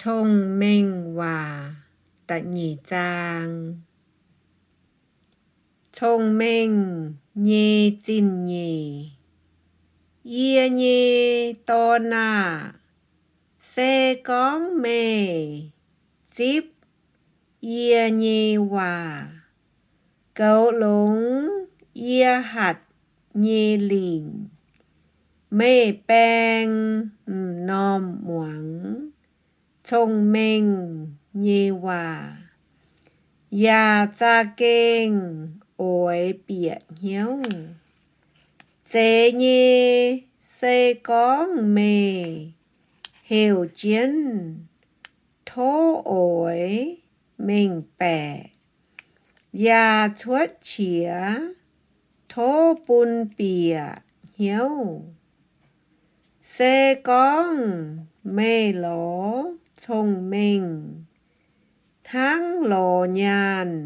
Cong-Mengh Waac da'nyeic zaang. Cong-mengh nyei zingh nyeic. Yie nyei dorn aah! Se gorngv meih zipv yie nyei waac, goux longx yie hatc nyei lingc, meih baeng m'normh muangx cong-mengh nyei waac, yaac za'gengh oix bieqc hnyouv. Zeiz nyei, se gorngv meih heuc jienv, tov oix mengh baeqc, yaac cuotv qiex, tov bun bieqc hnyouv. Se gorngv meih lorz cong-mengh hnangv lorz nyaanh,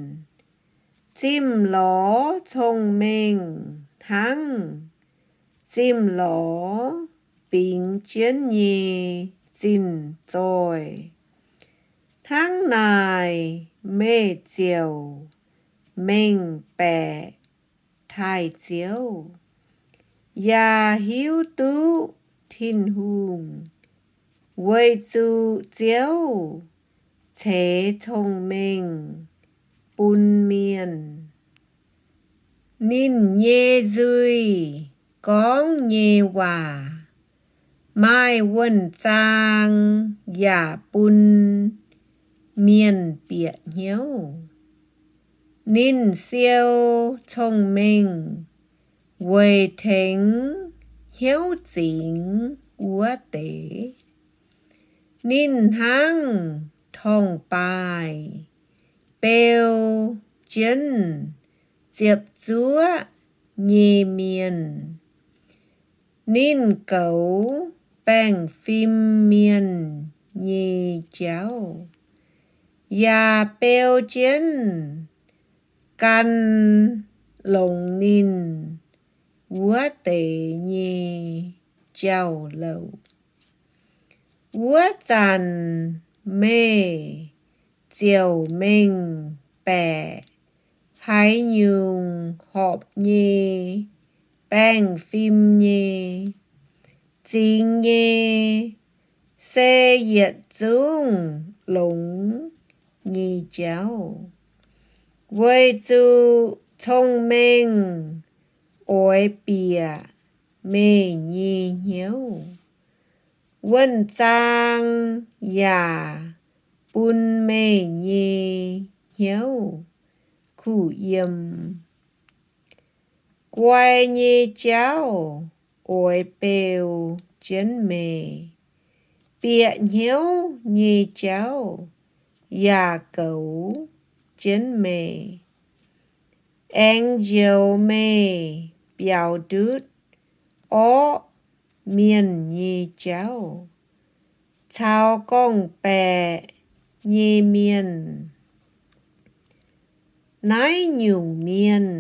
zimh lorz cong-mengh hnangv zimh lorz bingx jienv nyei zinh zoih, hnangv naaic meih ziouc mengh baeqc taaih Ziouv, yaac hiuv duqv Tin-Hungh, weic zuqc Ziouv ceix cong-mengh bun mienh. Ninh nyei nzuih gorngv nyei waac maaih wuonh zaang yaac bun mienh bieqc hnyouv. Ninh siou cong-mengh weic tengx hnyouv zingx wuov deix. Ninh hnangv torngv-baaih beu jienv ziepc zuoqv nyei mienh. Ninh goux baengh fim mienh nyei jauv, yaac beu jienv gan longx ninh wuov deix nyei jauv-louc. Wuov zanc meih ziouc mengh baeqc haaix nyungc horpc nyei baengh fim nyei. Zingx nyei se yietc zungv longx nyei jauv, weic zuqc cong-mengh oix bieqc meih nyei hnyouv. Wuonh zaang yaac bun meih nyei hnyouv kuh yiem. Guai nyei jauv oix beu jienv meih, bieqc hnyouv nyei jauv yaac goux jienv meih. Aengx njoux meih biaux ndutv orqv mienh nyei jauv caux gorngv-baeqc nyei mienh. Naaiv nyungc mienh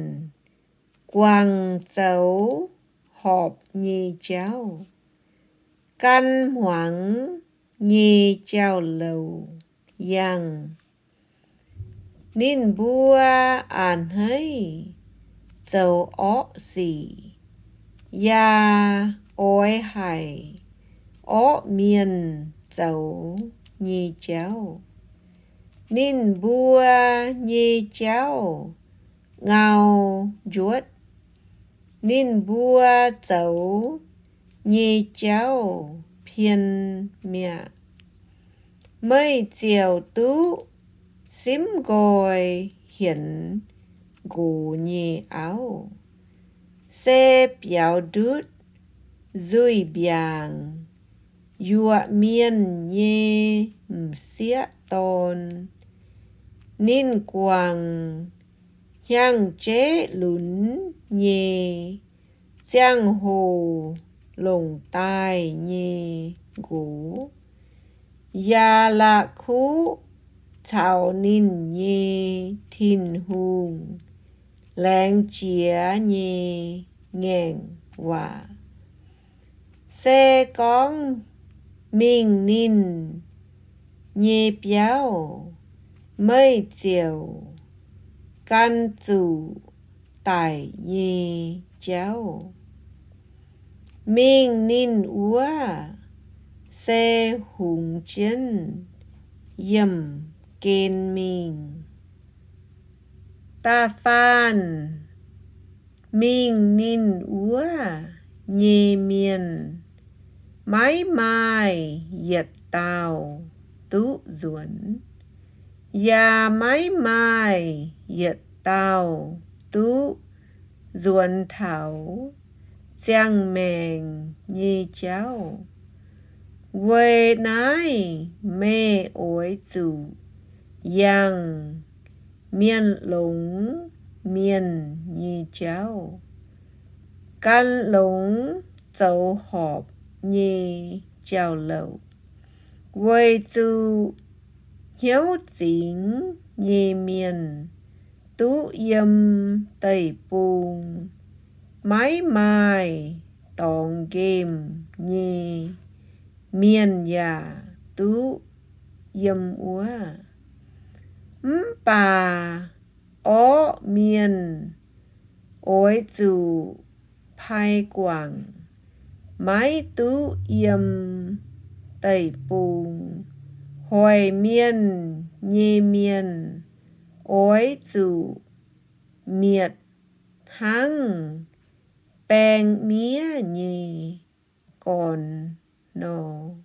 guangc zoux horpc nyei jauv, gan hmuangx nyei jauv-louc yangh. Ninh mbuo a'hneiv zoux orqv sic, yaac oix haic orqv mienh zoux nyei jauv. Ninh mbuo nyei jauv ngau njuotv, ninh mbuo zoux nyei jauv pien mi'aqv. Meih ziouc duqv simv nqoi hienx nqox nyei auv, se biaux ndutv nzuih mbiaangc, yuoqc mienh nyei m'sieqv dorn. Ninh guangc hnyangx-jeqv lunx nyei ziangh hoc longc daaih nyei nqox, yaac la'kuqv caux ninh nyei Tin-Hungh laengz jiex nyei ngaengc waac. Se gorngv mingh ninh nyei biauv, meih ziouc gan zuqc daic nyei jauv. Mingh ninh wuov se hungx jienv yiemh gen mingh. Da'faanh mingh ninh wuov nyei mienh maiv maaih yietc dauh duqv nzuonx, yaac maiv maaih yietc dauh duqv nzuonx taux ziangh maengc nyei jauv. Weic naaiv meih oix zuqc yangh mienh longx mienh nyei jauv, gan longx zoux horpc nyei jauv-louc, weic zuqc hnyouv zingx nyei mienh duqv yiem deic-bung, maiv maaih dorngx nqemh nyei mienh yaac duqv yiem wuov. Mv baac orqv mienh oix zuqc pai guangc, maiv duqv yiem deic-bung. Hoic mienh nyei mienh oix zuqc mietc hnangv baeng miev nyei gorn nor.